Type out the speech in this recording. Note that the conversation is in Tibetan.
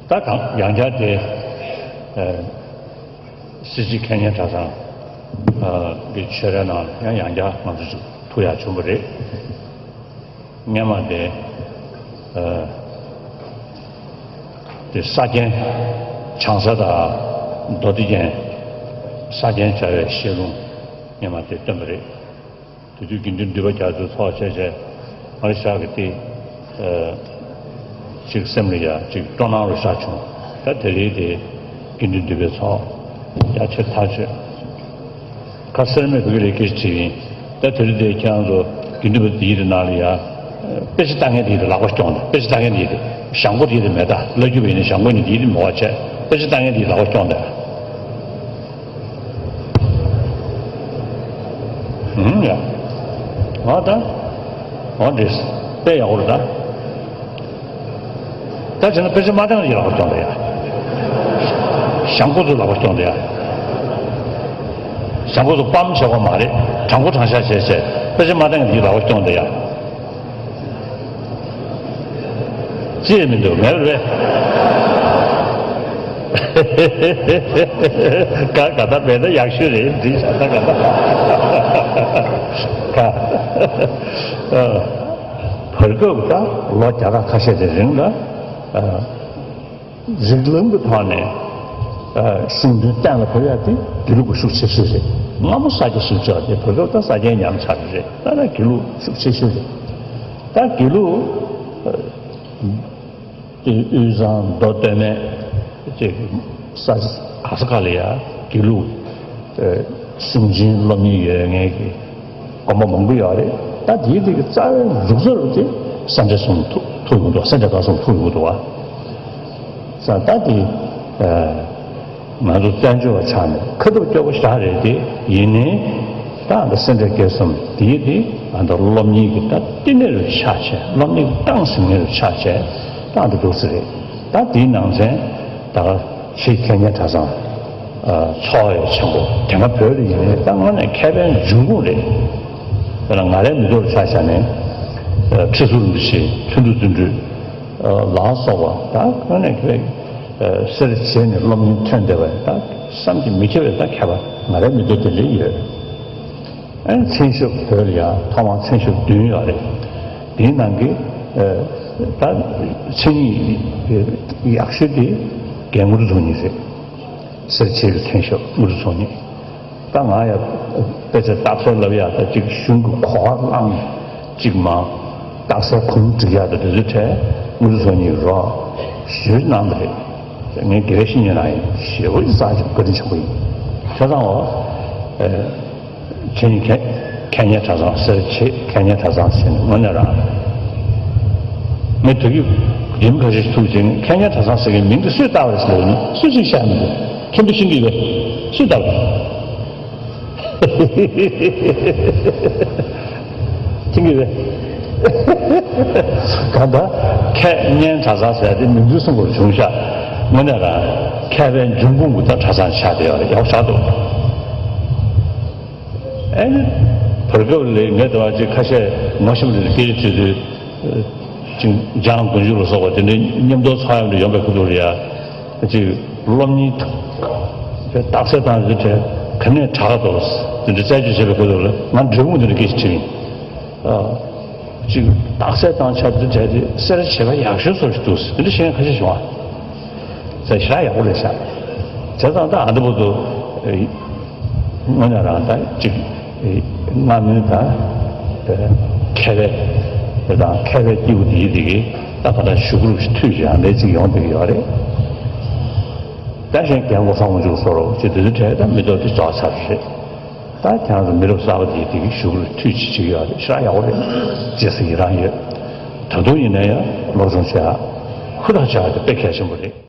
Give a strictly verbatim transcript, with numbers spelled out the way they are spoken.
ད་གང་ཡང་བསྐྱར་དེ། ཨ། སྲིད་སྤྱི་ཁེ་ཉན་གྲྭ་ཚང་གི་ཆོས་རའི་ནང་ལ་ཡང་ཡང་བསྐྱར་ང་ཚོ་ཅིག་ཐུག་ཡག་བྱུང་བ་རེད། སྔན་མ་དེ། ཨ། དེ་ས་སྐྱའི་བྱང་ས་དང་མདོ་སྡེ་རྒྱན། ས་སྐྱའི་བྱ་བའི་བཤད་ལུང་སྔན་མ་དེ་བཏོན་པ་རེད། དེ་དུས་དགེ་འདུན་འདུས་པ་རྒྱ་མཚོའི་ཚོགས་བྱས་བྱས་ང་རང་ཤག་གི་དེ། ཨ། ཅིག་སེམས་ལ་ཡ་ཅིག་སྤྲོ་སྣང་རུ་ཤག་བྱུང་། ད་དེ་རིང་དེ་དགེ་འདུན་འདུས་པའི་ཚོགས་རྒྱ་ཆེར་ཐག་ཆོད། ཁ་སེར་མོས་བོད་ཀྱི་ལས་ཀྱི་བྱེད་ཡིན། ད་དེ་རིང་དེ་ཁྱེད་རང་ཚོ་དགེ་འདུན་པ་དེའི་ནང་ལ་ཡ། དཔེ་ཆ་ལྟ་མཁན་དེའི་ལག་པ་སྐྱོང་དང་། དཔེ་ཆ་ལྟ་མཁན་དེའི་ཞང་པོ་དེའི་མེད་ད། བླ་རྒྱུད་པ་ཡིན་ན་ཞང་པོ་ཡིན་ན་དེའི་མེད་པ་བྱས། དཔེ་ཆ་ལྟ་མཁན་དེའི་ལག་པ་སྐྱོང་དང་། ཨུམ་ཡ། འོ་ད། འོ་འདྲས། དཔེ་ཡག་པོ་རེད་ད། ད་བྱས་ན་དཔེ་ཆ་མ་བཏང་ཡི་ལག་པ་སྐྱོང་དང་ཡ། ཞང་པོ་ཚོའི་ལག་པ་སྐྱོང་དང་ཡ། ཞང་པོ་ཚོ་སྤམ་བྱེད་པ་མ་རེད། དྲང་པོ་དྲང་བཞག་བྱས་བྱས་དཔེ་ཆ་མ་བཏང་ཡི་ལག་པ་སྐྱོང་དང་ཡ། ཅི་ཡང་མི་འདུག་ངའི་རེད། ཀ་ཀ་ད་མེད་ན་ཡག་ཤོས་རེད། འདི་ཤ་ད་ཀ་ད་ཀ། ཨ། བར་སྐབས་ད་ལོ་བརྒྱ་ཕྲག་ཁ་ཤས་དེ་རིང་ལ། ཨ། རིགས་ལམ་གྱི་ཐོག་ནས། ཨ། གཞུང་དོན་གཏན་ལ་ཕབ་ཡག་དེ་དགེ་ལུགས་ཀྱི་ཤུགས་ཆེ་ཤོས་རེད། སྔ་མོ་ས་སྐྱ་ཞིག་ཆགས་ཏེ་བར་སྐབས་ད་ས་སྐྱའི་ཉམས་ཆག་རེད། ད་ལྟ་དགེ་ལུགས་ཤུགས་ཆེ་ཤོས་རེད། ད་དགེ་ལུགས། ཨ། དེ་དབུས་གཙང་མདོ་སྟོད་སྨད་ཅེས་ས་ག་ས་ག་ལ་ཡ་དགེ་ལུགས། ཨ། སུན་འབྱིན་སློབ་གཉེར་ཡོད་མཁན་གྱི་དགོན་པ་མང་པོ་ཡོད་རེད། ད་དེའི་དེ་གི་རྩ་བའི་འབྱུང་རྩ་རུ་དེ་སེ་འབྲས་གསུམ་ཐུག་ཐུག་ཡོང་གི་འདུག་སེ་འབྲས་དགའ་གསུམ་ཐུག་ཡོང་གི་འདུག་བ། ས་ད་དེ། ཨ། ང་ཚོ་བཙན་བྱོལ་བ་ཆགས་ནས་ཁ་ཐུབ་སྐྱོ་པོ་ཞེ་དྲག་རེད་དེ། ཡིན་ནའི་ད་ཨ་ད་སེ་འབྲས་དགེ་གསུམ་དེའི་དེ་ཨ་ད་སློབ་གཉེར་གྱི་ད་བསྟི་གནས་རུ་ཆགས་བྱས། སློབ་གཉེར་གྱི་ཏང་ཟིན་མཁན་རུ་ཆགས་བྱས་ད་ཨ་ད་འདུག་སེ་རེད། ད་དེའི་ནང་ཚན་ད་ཆེས་ཁེ་ཉན་གྲྭ་ཚང་། ཨ། ཚོགས་ཡ་ཆེན་པོ་དེ་སྔ་བོད་ལ་ཡིན་ནའི་ད་དངོས་གནས་མཁས་པའི་འབྱུང་ཁུངས་རེད། དཔེར་ན་ང་རའི་མི་ཐོག་ལ་ཆ་བཞག་ནས། ཨ། ཁྲི་ཟུར་རིན་པོ་ཆེ། ལྷུན་གྲུབ་བརྩོན་འགྲུས། ཨ། ལ་སོགས་པ་ད་དངོས་གནས་མཁས་པའི། ཨ། སེར་བྱེས་ནས་སློབ་གཉེར་ཐོན་བསྡད་པ་ད་བསམ་གྱིས་མི་ཁྱབ་པའི་ད་མཁས་པ་ང་རའི་མི་ཐོག་དེ་འདྲ་ཡོད། ཨ་ནི་མཚན་ཞབས་བོད་ལ་ཡང་ཐོག་མར་མཚན་ཞབས་བདུན་ཡོད་རེད། དེའི་ནང་གི། ཨ། ད་མཚན་ཉིད་ཡག་ཤོས་དེ་རྒན་དངོས་གྲུབ་ཚོགས་གཉིས་རེད། སེར་བྱེས་ཀྱི་མཚན་ཞབས་དངོས་གྲུབ་ཚོགས་གཉིས། ད་ང་ཡ་དཔེ་ཆ་རྟགས་གསལ་ལབ་ཡག་ད་ཅིག་གཞུང་གི་གོ་བ་བླངས་ཅིག་མ། རྟགས་གསལ་གོང་བསྒྲིགས་ཡག་ད་དེ་ཚོའི་གྲས་དངོས་གྲུབ་ཚོགས་གཉིས་རོགས་ཞུས་གནང་བ་རེད། ངས་དགེ་བའི་བཤེས་གཉེན་རང་ཡིན། ཞེ་པོ་ཅིག་རྩ་ཆེ་བཀའ་དྲིན་ཆེན་པོ་ཡིན། བྱས་ཙང་འོ། ཨེ། ཁེ་ཉན་ཁེ་ཁེ་ཉན་གྲྭ་ཚང་སེར་བྱེས་ཁེ་ཉན་གྲྭ་ཚང་ཟེར་ནས་དངོས་གནས་རང་། ངས་དུས་རྒྱུན་ཁ་ཤས་ཐུག་ཅིང་ཁེ་ཉན་གྲྭ་ཚང་ཟེར་མཁན་མིང་དེ་སུས་བཏགས་པ་རེད་ཟེར་ལབ་ན་སུ་གཅིག་བཤད་མི་འདུག་མཁན་པོ་ཤེས་ཀྱི་ཡོད་པས། སུས་བཏགས་པ་རེད། ཐིང་གི་རེད། གང་ལྟར་ཁེ་ཉན་གྲྭ་ཚང་ཟེར་དེ་མིང་དུ་སོང་བར་བྱུང་ཤག་དངོས་གནས་རང་མཁས་པའི་འབྱུང་ཁུངས་ཀྱི་ད་གྲྭ་ཚང་ཆགས་བསྡད་ཡོད་རེད། ཡག་ཆགས་འདུག་ཨེ་ནི། བར་སྐབས་ལ་ངས་དེ་བ་ཅིག་ཁ་ཤས་ངོ་ཤེས་པ་རེད། སྐད་ཆ་དྲིས་དུས། ཅིག་འཇང་དགུན་ཆོས་ལ་སོགས་པ་དེ་འདྲའི་མཉམ་དུ་ཚོགས་ཡོང་དུ་ཡོང་པའི་ཁུ་ཐུག་རེད་ཡ། ཅིག་སློབ་གཉེར་དང་། རྟགས་གསལ་དང་རིགས་བྲལ་ག་ནས་དྲག་ག་འདུག་དེ་འདྲ་རྩད་གཅོད་བྱེད་པའི་ཁུ་ཐུག་ལ་ང་འབྲས་སྤུངས་དེ་འདྲ་སྐད་ཆ་དྲིས་ཡིན། ཨ། ཅིག་རྟགས་གསལ་དང་ཆ་དེ་བྲལ་ཏེ་གསལ་བྱེད་པ་ཡག་ཤོས་བཟོ་ཞིག་འདུག་དེ་འདྲ་བཤད་མཁན་ཁ་ཤས་བྱུང་བ། ཟེར་ཞེ་དྲག་ཡག་པོ་རེད་ཤག་བྱས་ཙང་ད་ཨ་འདི་བར་དུ། དངོས་གནས་རང་ད་ཅིག་སྔ་མོའི་ད་མཁས་པའི་དེ་དང་མཁས་པའི་སྐྱེས་བུ་དེའི་དེ་གི་ད་ག་ད་ཞུ་སྐུལ་ཞིག་མཐུད་ཅིག་ཡང་ལས་ཅིག་ཡོང་བསྡད་ཀྱི་ཡོད་རེད། ད་གཞན་རྒན་གོང་ས་དབང་ཕྱུག་སོགས་ཅིག་དེ་ཚོའི་གྲས་ད་མི་ཐོག་དེ་རྫོགས་ཚར་རེད། ད་ཁྱེད་རང་ཚོ་མི་རབས་གསར་པ་དེའི་དེ་གི་ཞུ་སྐུལ་མཐུད་ཅིག་བྱེད་ཀྱི་ཡོད་རེད། ཞེ་དྲག་ཡག་པོ་རེད། རྗེས་སུ་ཡི་རང་ཡོད། ད་དུང་ཡིན་ན་ཡང་སློབ་སྦྱོང་བྱེད་ཡག་ཧུར་ཐག་བྱེད་ཡག་དེ་དཔེ་གལ་ཆེན་པོ་རེད།